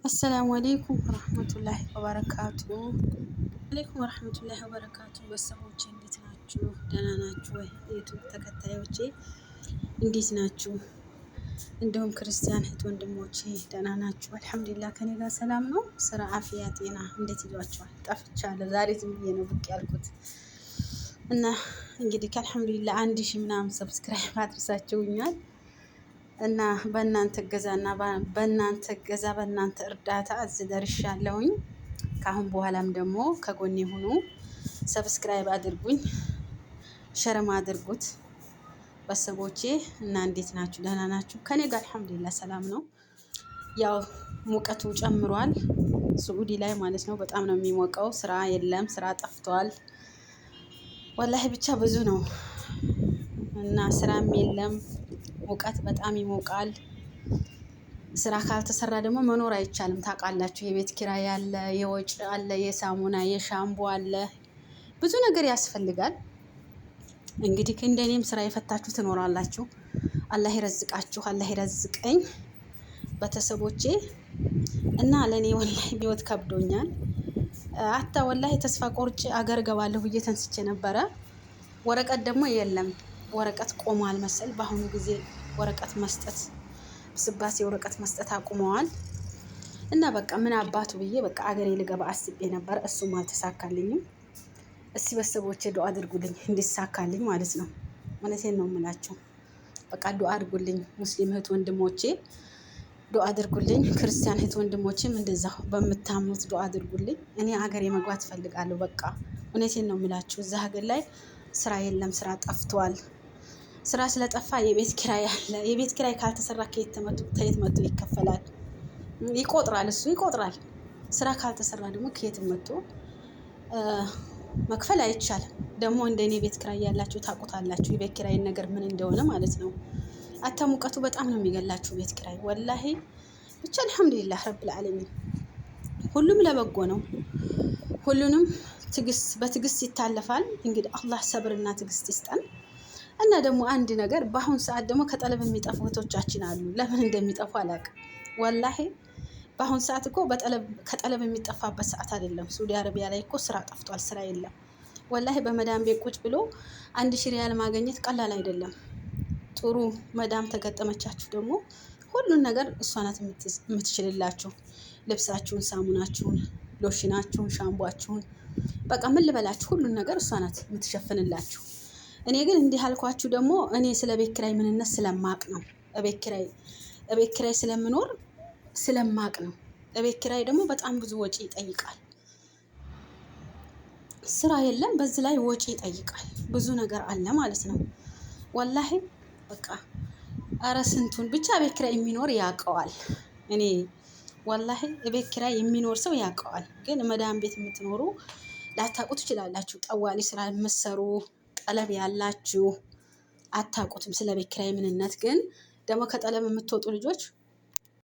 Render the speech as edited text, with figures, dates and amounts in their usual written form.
السلام عليكم ورحمة الله وبركاته። عليكم ورحمة الله وبركاته። ቤተሰቦቼ እንዴት ናችሁ? ደህና ናችሁ ወይ? የ YouTube ተከታዮቼ እንዴት ናችሁ? እንዲሁም ክርስቲያን እህት ወንድሞቼ ደህና ናችሁ? الحمد لله ከኔ ጋር ሰላም ነው። ስራ፣ አፍያ፣ ጤና እንዴት ይዟችኋል? ጠፍቻለሁ። ዛሬ ዝም ብዬ ነው ብቅ ያልኩት እና እንግዲህ ከ الحمد لله 1000 ምናምን subscribe አድርሳችሁኛል እና በእናንተ እገዛና በእናንተ እገዛ በእናንተ እርዳታ እዚህ ደርሻለሁኝ። ከአሁን በኋላም ደግሞ ከጎኔ ሁኑ። Subscribe አድርጉኝ፣ share ም አድርጉት ቤተሰቦቼ። እና እንዴት ናችሁ? ደህና ናችሁ? ከኔ ጋር الحمد لله ሰላም ነው። ያው ሙቀቱ ጨምሯል ስዑዲ ላይ ማለት ነው። በጣም ነው የሚሞቀው። ስራ የለም፣ ስራ ጠፍቷል። والله ብቻ ብዙ ነው እና ስራም የለም። ሙቀት በጣም ይሞቃል። ስራ ካልተሰራ ደግሞ መኖር አይቻልም። ታውቃላችሁ፣ የቤት ኪራይ አለ፣ የወጪ አለ፣ የሳሙና የሻምቦ አለ፣ ብዙ ነገር ያስፈልጋል። እንግዲህ እንደኔም ስራ የፈታችሁ ትኖራላችሁ። አላህ ይረዝቃችሁ፣ አላህ ይረዝቀኝ ቤተሰቦቼ። እና ለእኔ والله ህይወት ከብዶኛል። حتى والله ተስፋ ቆርጬ አገር ገባለሁ ብዬ ተንስቼ ነበረ። ወረቀት ደግሞ የለም፣ ወረቀት ቆሟል መሰል። በአሁኑ ጊዜ ወረቀት መስጠት ብስባሴ ወረቀት መስጠት አቁመዋል። እና በቃ ምን አባቱ ብዬ በቃ አገሬ ልገባ አስቤ ነበር። እሱም አልተሳካልኝም። እስቲ ቤተሰቦቼ ዱአ አድርጉልኝ እንዲሳካልኝ ማለት ነው። እውነቴን ነው የምላቸው። በቃ ዱአ አድርጉልኝ ሙስሊም እህት ወንድሞቼ ዱአ አድርጉልኝ። ክርስቲያን እህት ወንድሞቼም እንደዛው በምታምኑት ዱአ አድርጉልኝ። እኔ ሀገሬ መግባት እፈልጋለሁ። በቃ እውነቴን ነው የምላችሁ። እዛ ሀገር ላይ ስራ የለም፣ ስራ ጠፍቷል። ስራ ስለጠፋ የቤት ኪራይ አለ። የቤት ኪራይ ካልተሰራ ከየት መጥቶ ይከፈላል? ይቆጥራል፣ እሱ ይቆጥራል። ስራ ካልተሰራ ደግሞ ከየት መጥቶ መክፈል አይቻልም። ደግሞ እንደ እኔ ቤት ኪራይ ያላችሁ ታውቁታላችሁ፣ የቤት ኪራይን ነገር ምን እንደሆነ ማለት ነው። حتى ሙቀቱ በጣም ነው የሚገላችሁ ቤት ኪራይ والله። ብቻ الحمد لله رب العالمين ሁሉም ለበጎ ነው። ሁሉንም ትግስት በትግስት ይታለፋል። እንግዲህ አላህ ሰብርና ትግስት ይስጠን። እና ደግሞ አንድ ነገር በአሁን ሰዓት ደግሞ ከ طلب የሚጠፉ እህቶቻችን አሉ። ለምን እንደሚጠፉ አላውቅም። والله በአሁን ሰዓት እኮ ከ طلب የሚጠፋበት ሰዓት አይደለም። ሳዑዲ አረቢያ ላይ እኮ ስራ ጠፍቷል፣ ስራ የለም። والله በመዳም ቤት ቁጭ ብሎ 1000 ሪያል ማግኘት ቀላል አይደለም። ጥሩ መዳም ተገጠመቻችሁ ደግሞ ሁሉን ነገር እሷ ናት የምትችልላችሁ። ልብሳችሁን፣ ሳሙናችሁን፣ ሎሽናችሁን፣ ሻምቧችሁን በቃ ምን ልበላችሁ ሁሉን ነገር እሷ ናት የምትሸፍንላችሁ። እኔ ግን እንዲህ አልኳችሁ ደግሞ እኔ ስለ ቤት ኪራይ ምንነት ስለማቅ ነው። እቤት ኪራይ ስለምኖር ስለማቅ ነው። እቤት ኪራይ ደግሞ በጣም ብዙ ወጪ ይጠይቃል። ስራ የለም፣ በዚህ ላይ ወጪ ይጠይቃል። ብዙ ነገር አለ ማለት ነው። والله በቃ ኧረ ስንቱን ብቻ ቤት ኪራይ የሚኖር ያውቀዋል። እኔ والله ቤት ኪራይ የሚኖር ሰው ያውቀዋል። ግን መዳም ቤት የምትኖሩ ላታውቁ ትችላላችሁ። طوالي ስራ የምትሰሩ طلب ያላችሁ አታውቁትም ስለ ቤት ኪራይ ምንነት። ግን ደግሞ ከ طلب የምትወጡ ልጆች